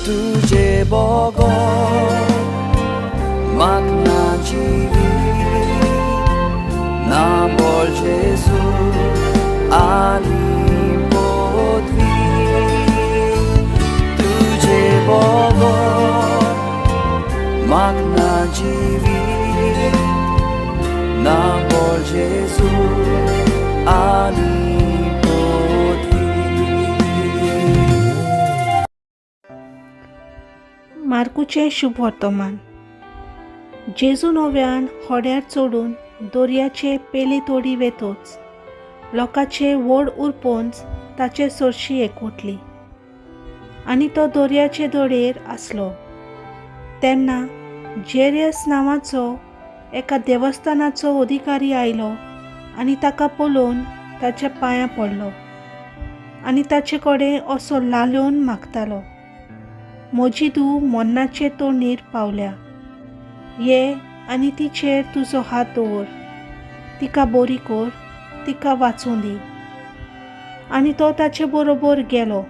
तुजे बगर म्हाक ना जिवीत ना बोल जेजू आनी पदवी तुजे बगर म्हाक ना जिवीत ना बोल जेजू आनी पदवी. मार्कूचें शुभवर्तमान. जेजू नव्यान होड्यार चडून दर्याचे पेले तोडी वेतोच लोकांचे व्हड उरपोंच ताचे सरशी एकवटली आनी तो दर्याचे धडेर आसलो. तेन्ना जेरियस नांवाचो एका देवस्थानाचो अधिकारी आयलो आनी ताका पळोवन ताच्या पांयां पडलो आनी ताचे कडेन असो लालोवन मागतालो, म्हजी धूव मरणाचे तोंडीर पावल्या, ये आनी तिचेर तुजो हात दवर, तिका बरी कर, तिका वाचूं दी. आनी तो ताचे बरोबर गेलो.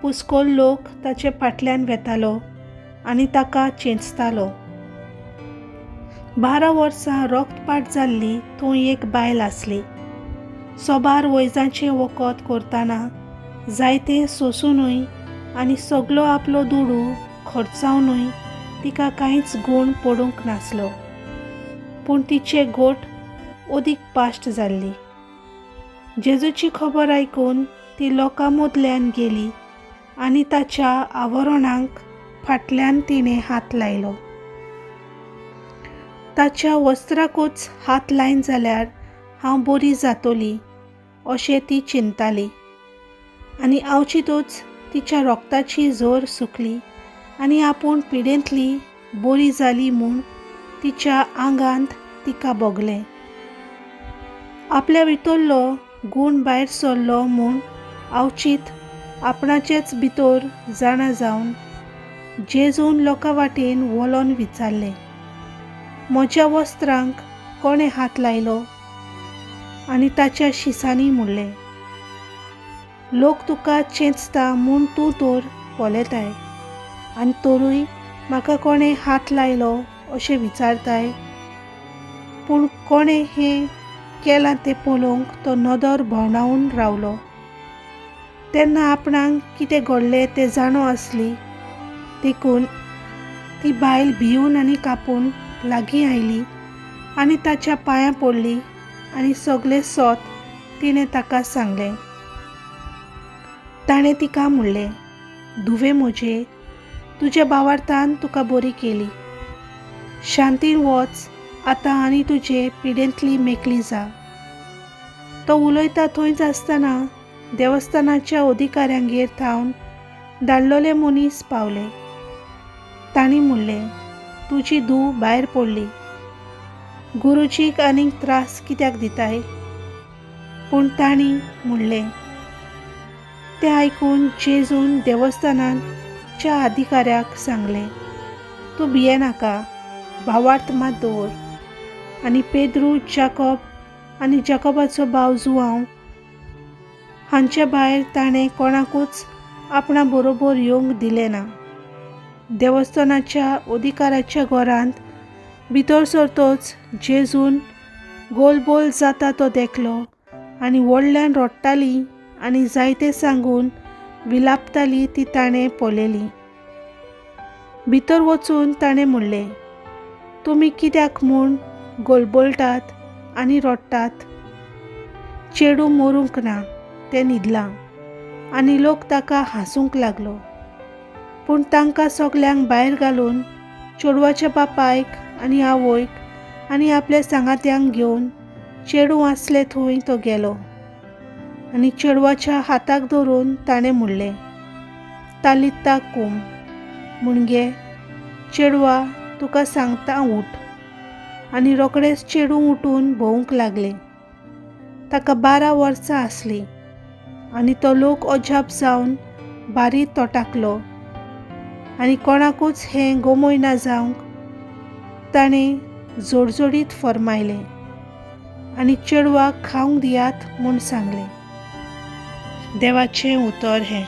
पुस्कोल लोक ताचे फाटल्यान वेतालो आनी ताका चेंचतालो. 12 वर्सां रोगतपाट जाल्ली थंय एक बायल आसली. सोबार वैजांचें वखद करतना जायतें सोंसुनूय आनी सगलो आपलो दुडू खर्चावनूय तिका कांयच गूण पडूंक नासलो, पूण तिचे गोट अदीक पाश्ट जाल्ली. जेजूची खबर आयकून ती लोकां मदल्यान गेली आनी ताच्या आवरणाक फाटल्यान तिणें हात लायलो. ताच्या वस्त्राकूच हात लायन जाल्यार हांव बरी जातली अशें ती चिंतताली आनी आवचितूच तिच्या रोगताची जोर सुकली आनी आपूण पिडेंतली बरी जाली म्हूण तिच्या आंगांत तिका भोगलें. आपल्या भितरलो गूण भायर सरलो म्हूण आवचीत आपणाचेच भितर जाणा जावन जेजून लोकां वाटेन वलोन विचारलें, म्हज्या वस्त्रांक कोणें हात लायलो? आनी ताच्या शिसांनी म्हणलें, लोक तुका चेंचता म्हूण तूं तर पळयताय आनी तरूय म्हाका कोणें हात लायलो अशें विचारताय? पूण कोणें हें केलां तें पळोवंक तो नदर भोंवडावन रावलो. तेन्ना आपणाक कितें घडलें तें जाणो आसली, देखून ती बायल भिवन आनी कापून लागीं आयली आनी ताच्या पांयां पडली आनी सगलें सोत तिणें ताका सांगलें. ताणें तिका म्हणलें, धुवे म्हजे, तुज्या भावार्थान तुका बरी केली, शांतीन वच आतां आनी तुजे पिडेंतली मेकळी जा. तो उलयता थंयच आसतना देवस्थानाच्या अधिकाऱ्यांगेर थावन धाडलेले मनीस पावले. तांणी म्हणलें, तुजी धूव भायर पडली, गुरुजीक आनीक त्रास कित्याक दिताय? पूण तांणी म्हणलें. तें आयकून जेजून देवस्थानाच्या अधिकाऱ्याक सांगलें, तूं भियेनाका, भावार्थ मात दवर. आनी पेद्रू, जाकोब आनी जाकोबाचो भाव जुआंव हांचे भायर ताणें कोणाकूच आपणा बरोबर येवंक दिलें ना. देवस्थानाच्या अधिकाराच्या घरांत भितर सरतोच जेजून गोलबोल जाता तो देखलो आनी व्हडल्यान रडटाली आनी जायते सांगून विलापताली ती ताणें पळयली. भितर वचून ताणें म्हणलें, तुमी कित्याक म्हूण गोलबोलटात आनी रडटात? चेडूं मरूंक ना, तें न्हिदलां. आनी लोक ताका हांसूंक लागलो. पूण तांकां सगल्यांक भायर घालून चेडवाच्या बापायक आनी आवयक आनी आपल्या सांगात्यांक घेवन चेडूं आसलें थंय तो गेलो आनी चेडवाच्या हाताक धरून ताणें म्हणलें, तालित्ता कूम, म्हणजे चेडवा तुका सांगता उठ. आनी रोखडेंच चेडूं उठून भोंवूंक लागलें. ताका 12 वर्सां आसलीं आनी तो लोक अजाप जावन बारी तोटाकलो आनी कोणाकूच हें गोमय ना जावंक ताणें जोडजोडीत फर्मायलें आनी चेडवाक खावंक दियात म्हूण सांगलें. देवाचें उतर हें. .